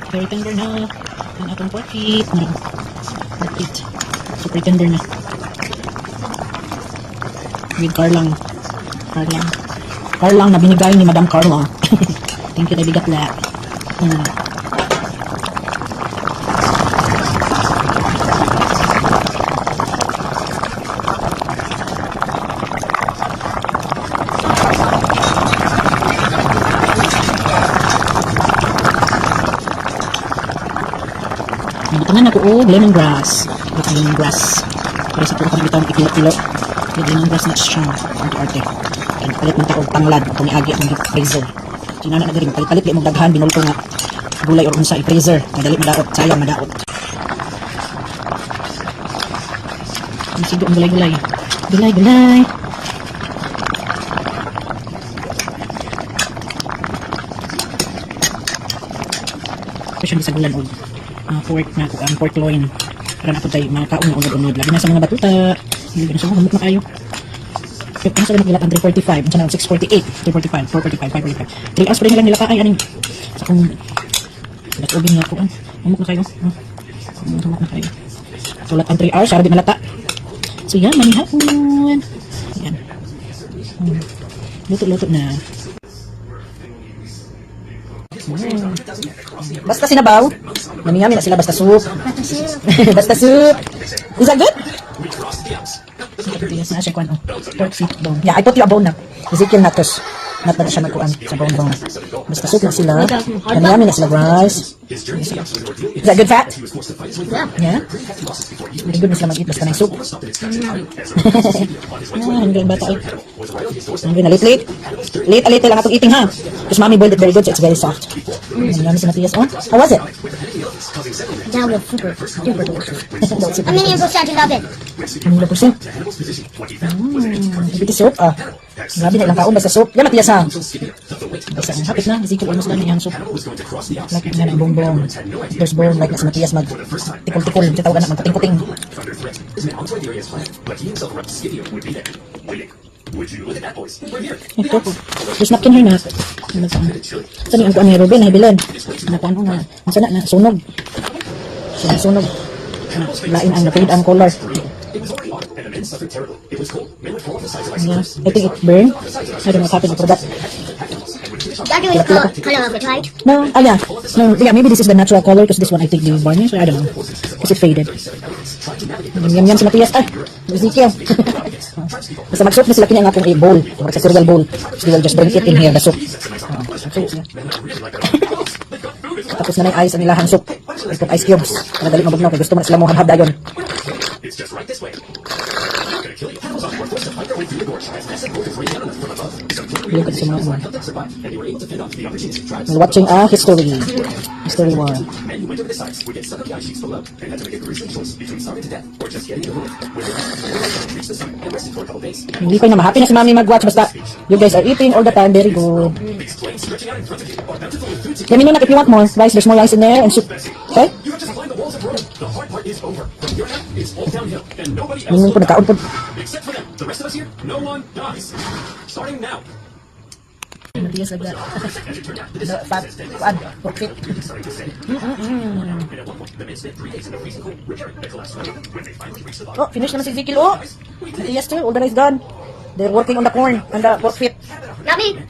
Very tender na. Ang atong pork feet. Ano? Pork feet. Super tender na. With Carlang. Carlang. Carlang na binigay ni Madam Carla. Thank you, David Gatla. Nabutangan ako og lemongrass. With lemongrass. Para sa puro kang ikilo-kilo. With lemongrass na siya. Ang arte. Kaya palit man ta og tanglad kung miagi akong deep freezer. Sinana na diri palit-palit di mo daghan binulto nga gulay or unsa i-freezer. Madali madaot, sayang madaot. Ang sigo ang gulay-gulay. Gulay-gulay. Especially sa gulan og pork na ang pork loin. Para na po tayo makaon na unod-unod. Labi na sa mga batuta. Hindi na sa humok na kayo. Pero ano sa nagilap ang 3:45, unsa na ang 6:48, 3:45, 4:45, 5:45. 3 hours pa rin nilang nilaka ay aning sa kung natubig nga ako. Humok na kayo. Humok na kayo. Sulat ang 3 hours, para di malata. So yan, manihapon. Yan. Luto-luto na. Basta sinabaw. Yummy na sila basta soup. Basta soup. Is that good? Yes, na siya kuan oh. Pork feet bone. Yeah, I put you a bone na. Ezekiel na tos. Not na siya magkuan sa bone bone. Basta soup na sila. Yummy na sila rice. Is that good fat? Yeah. Very good na sila mag-eat basta na yung soup. Ah, hanggang bata ay. Hanggang na late late. Late a little lang atong eating ha. Because Mommy boiled it very good, so it's very soft. Yummy si Matias. Oh, how was it? That was super, super delicious. That was super 1,000,000% you love it. 1,000,000%. Ito soup ah. Grabe na ilang kaon basta soup. Yan Matias ha. Basta ang hapit na. Ezekiel almost done yung soup. Like na ang bone bone. There's bone like na si Matias mag tikol-tikol. Siya tawag na magkuting-kuting. Ito. There's napkin here na. Ano saan? Saan yung kuan ni Ruben? Hibilin. Nakuan ko nga. Ang sana na sunog. Sunog sunog. Na, lain ang na-fade ang color. Yeah. I think it burned. I don't know what happened. I forgot. That was the color of it, right? No, ah yeah. No, yeah, maybe this is the natural color because this one I think the varnish. I don't know. Because it faded. Yum yum yum si Matias. Ah, Ezekiel. Basta mag-soup na sila kini ang akong i-bowl. Murag sa cereal bowl. So they will just bring it in here, the soup. Oh, soup siya. Tapos na na yung ice ang ilahang soup. Itong ice cubes. Para dali mabugnaw kay gusto man sila mo habhab dayon. It's just right this way. Gonna kill you. Animals were forced to fight their way through the gorge as massive boulders rained down on them from above. So Look at sa mga helped them survive, and they were able to fend off the opportunistic tribes. We're watching a history. History war. Men who went over the sides would get stuck on the ice sheets below and had to make a grisly choice between starving to death or just getting it over with. When they reached the summit and rested for a couple days, Hindi pa na happy na si Mami mag-watch basta you guys are eating all the time. Very good. These plains stretching out in front of you are bountiful with food to Let me know nak if you want more rice. There's more rice in there and soup. Okay? You have just climbed the walls of Rome. The hard part is over. From here on out, it's all downhill, and nobody else Mingon po will nagkaon po. Except for them. The rest of us here, no one dies. Starting now. Matias like that. As it turned out, the The fat, kuan, pork feet. starting to say. And at one point, the men spent 3 days in the freezing cold repairing the collapsed structure. When they finally reached the bottom, Oh, finish naman si Ezekiel. Oh, Matias too. All the rice gone. They're working on the corn and the pork feet. Yummy. Yeah.